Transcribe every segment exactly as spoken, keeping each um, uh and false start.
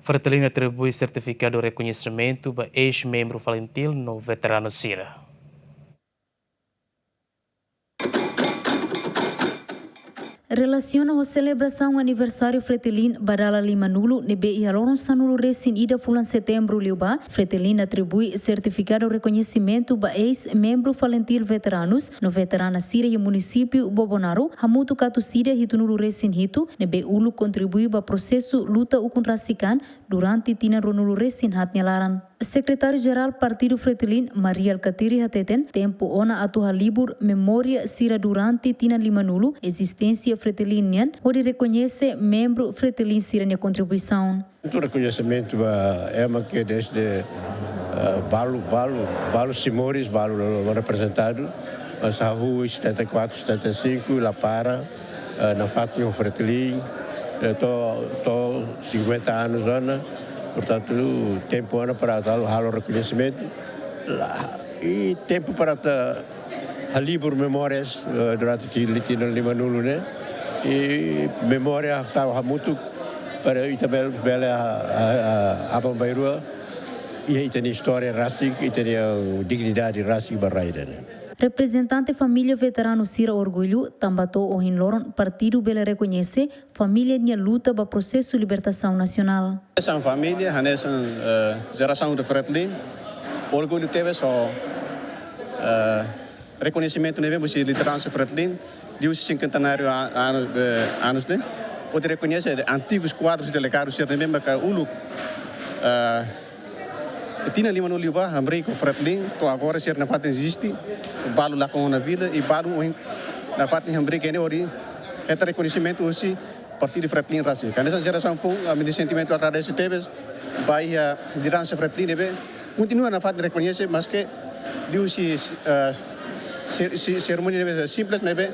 Fretilin atribui sertifikadu rekoñesimentu ba eis-membru Falintil no veteranu sira. Relasiona ho selebrasaun aniversáriu Fretilin ba dala limanulu ne'ebé iha loron sanulu resin ida fulan Setembru liubá, Fretilin atribui sertifikadu rekoñesimentu ba eis-membru Falintil veteranus no veterana sira iha munisípiu Bobonaro, hamutuk atus ida hitunulu resin hitu, ne'ebé uluk kontribui ba prosesu luta ukun rasik an durante tinan ruanulu resin haat nia laran. Sekretáriu Jerál Partidu Fretilin, Mari Alkatiri hateten, tempu ona atu halibur memória sira durante tinan limanulu ezisténsia Fretilin nian, hodi rekoñese membru Fretilin sira-nia kontribuisaun. Muito rekoñesimentu ba ema ke dezde, eh, balu, balu, balu sia moris, balu la, la reprezentadu, mas hahú setenta e quatro, setenta e cinco, la para, eh, nafatin ho Fretilin, eh, to'o, to'o cinquenta anos ona, portantu, tempu ona para atu halo rekoñesimentu. La, i tempu para atu halibur memórias, eh, durante ti-, tinan limanulu ne'e. I memória atu hamutuk para ita bel-, bele ha-, ha-, ha-, aban-bainrua iha ita-nia istória rasik, ita-nia dignidade rasik ba rai ida-ne'e. Reprezentante família veteranu sira orgullu, tanba to'o ohin loron partidu bele rekoñese família nia luta ba prosesu libertasaun nasionál. Hanesan família, hanesan, eh, jerasaun de Fretilin, orgullu tebes ho, eh, rekoñesimentu ne'ebé husi lideransa Fretilin, liuhusi cinquentenáriu a-, anu, eh, anus ne'e, hodi rekoñese antigus kuadrus delegadus sira ne'ebé maka uluk, eh, tinan limanulu liubá hamriik ho Fretilin, to'o agora sira nafatin eziste, balu lakon ona vida, i balu ohin nafatin hamriik iha ne'e hodi hetan rekoñesimentu husi Partidu Fretilin rasik. Hanesan jerasaun foun, ami-nia sentimentu agradese tebes ba iha lideransa Fretilin ne'ebé kontinua nafatin rekoñese, maske liuhusi, eh, se-, se-, serimónia ne'ebé simples, maibé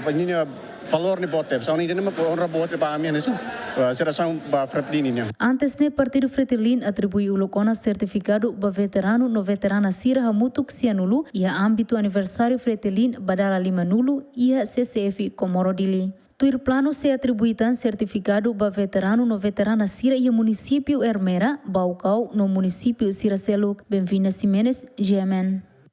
ba ninia valór ne'e boot tebes. Saun ida-ne'e mak onra boot ba ami hanesan, eh, jerasaun ba Fretilin nian. Antes ne'e Partidu Fretilin atribui uluk ona sertifikadu ba veteranu no veterana sira hamutuk sianulu iha ámbitu aniversáriu Fretilin ba dala limanulu iha C C F Comoro Dili. Tuir planu sei atribui tan sertifikadu ba veteranu no veterana sira iha munisípiu Ermera, Baucau no munisípiu sira seluk. Benvinda Ximenes, G M N.